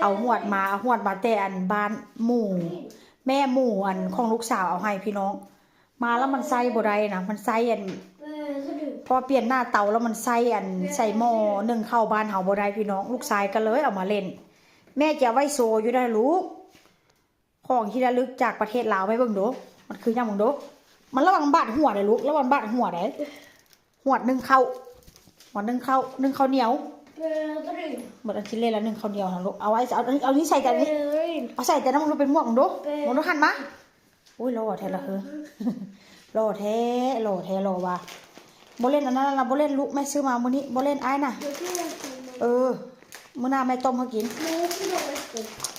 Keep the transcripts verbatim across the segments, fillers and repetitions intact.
เอาหวดมา เอาหวดมาแต่อันบ้านหมู่ แม่หมู่อันของลูกสาวเอาให้พี่น้อง มาแล้วมันใส่บ่ได้นะ มันใส่อัน พอเปลี่ยนหน้าเตาแล้วมันใส่อัน ใส่หม้อนึ่งข้าวบ้านเฮาบ่ได้พี่น้อง ลูกชายก็เลยเอามาเล่น แม่จะเอาไว้โชว์อยู่ได้ลูก ของที่ระลึกจากประเทศลาว ไม่เบิ่งดู มันคือหยังเบิ่งดู มันระวังบาดหัวเลยลูก ระวังบาดหัวเลย หวดนึ่งข้าว หวดนึ่งข้าว นึ่งข้าวเหนียว หมดอันที่เล่นแล้วนึ่งข้าวเหนียวนะลูก เอาไว้ เอา เอา เอานี้ใส่แต่นี้ เอาใส่แต่น้ำมันเป็นหมวกเบิ่งดู เบิ่งดู หันมา โอ้ย หล่อแท้ละเฮ้อ หล่อแท้ หล่อแท้ หล่อว่ะ บ่เล่นอันนั้นละ บ่เล่นลูก แม่ซื้อมามื้อนี้ บ่เล่นอ้ายน่ะ เออ มื้อหน้าแม่ต้มให้กิน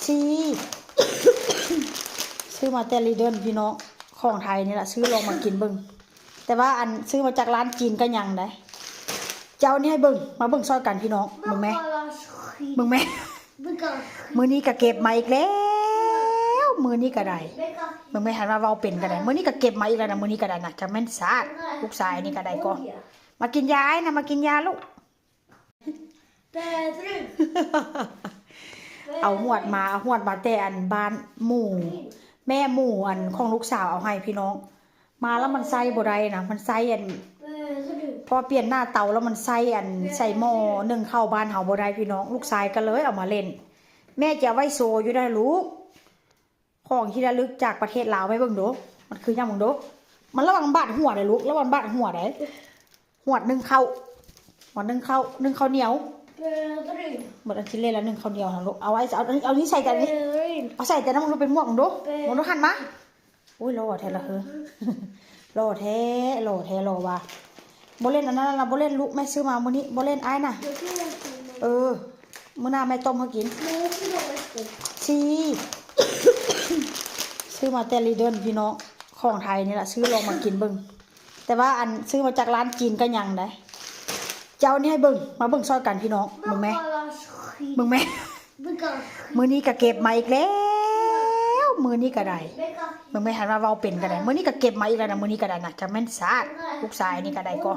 ชี ซื้อมาแต่ลีเดินพี่น้อง ของไทยนี่แหละ ซื้อลองมากินเบิ่ง แต่ว่าอันซื้อมาจากร้านจีนก็ยังได้ เจ้านี่ให้เบิ่ง มาเบิ่งซอยกันพี่น้อง เบิ่งแม่ เบิ่งแม่ มื้อนี้ก็เก็บมาอีกแล้ว มื้อนี้ก็ได้ เบิ่งแม่ หันมาเว้าเป็นก็ได้ มื้อนี้ก็เก็บมาอีกแล้วนะ มื้อนี้ก็ได้นะ จะแม่นซาด ลูกชายนี่ก็ได้ก็ มากินยาอ้ายนะ มากินยาลูก เอาหวดมา เอาหวดมาแต่อันบ้านหมู่ แม่หมู่อันของลูกสาวเอาให้พี่น้อง มาแล้วมันใส่บ่ได้นะ มันใส่อัน พอเปลี่ยนหน้าเตาแล้วมันใส่อัน ใส่หม้อนึ่งข้าวบ้านเฮาบ่ได้พี่น้อง ลูกชายก็เลยเอามาเล่น แม่จะเอาไว้โชว์อยู่ได้ลูก ของที่ระลึกจากประเทศลาว ไม่เบิ่งดู มันคือหยังเบิ่งดู มันระวังบาดหัวเลยลูก ระวังบาดหัวเลย หวดนึ่งข้าว หวดนึ่งข้าว นึ่งข้าวเหนียว หมดอันที่เล่นแล้วนึ่งข้าวเหนียวนะลูก เอาไว้ เอา เอานี้ใส่แต่นี้ เอาใส่แต่น้ำมันเป็นหมวกเบิ่งดู เบิ่งดู หันมา โอ้ย หล่อแท้ละเฮ้อ หล่อแท้ หล่อแท้ หล่อว่ะ บ่เล่นอันนั้นละ บ่เล่นลูก แม่ซื้อมามื้อนี้ บ่เล่นอ้ายน่ะ เออ มื้อหน้าแม่ต้มให้กิน ชี ซื้อมาแต่ลีเดินพี่น้อง ของไทยนี่แหละ ซื้อลองมากินเบิ่ง แต่ว่าอันซื้อมาจากร้านจีนก็ยังได้ เจ้านี่ให้เบิ่ง มาเบิ่งซอยกันพี่น้อง เบิ่งแม่ เบิ่งแม่ มื้อนี้ก็เก็บมาอีกแล้ว มื้อนี้ก็ได้ เบิ่งแม่ หันมาเว้าเป็นก็ได้ มื้อนี้ก็เก็บมาอีกแล้วนะ มื้อนี้ก็ได้นะ จะแม่นซาด ลูกชายนี่ก็ได้ก็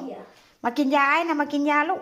มากินยาอ้ายนะ มากินยาลูก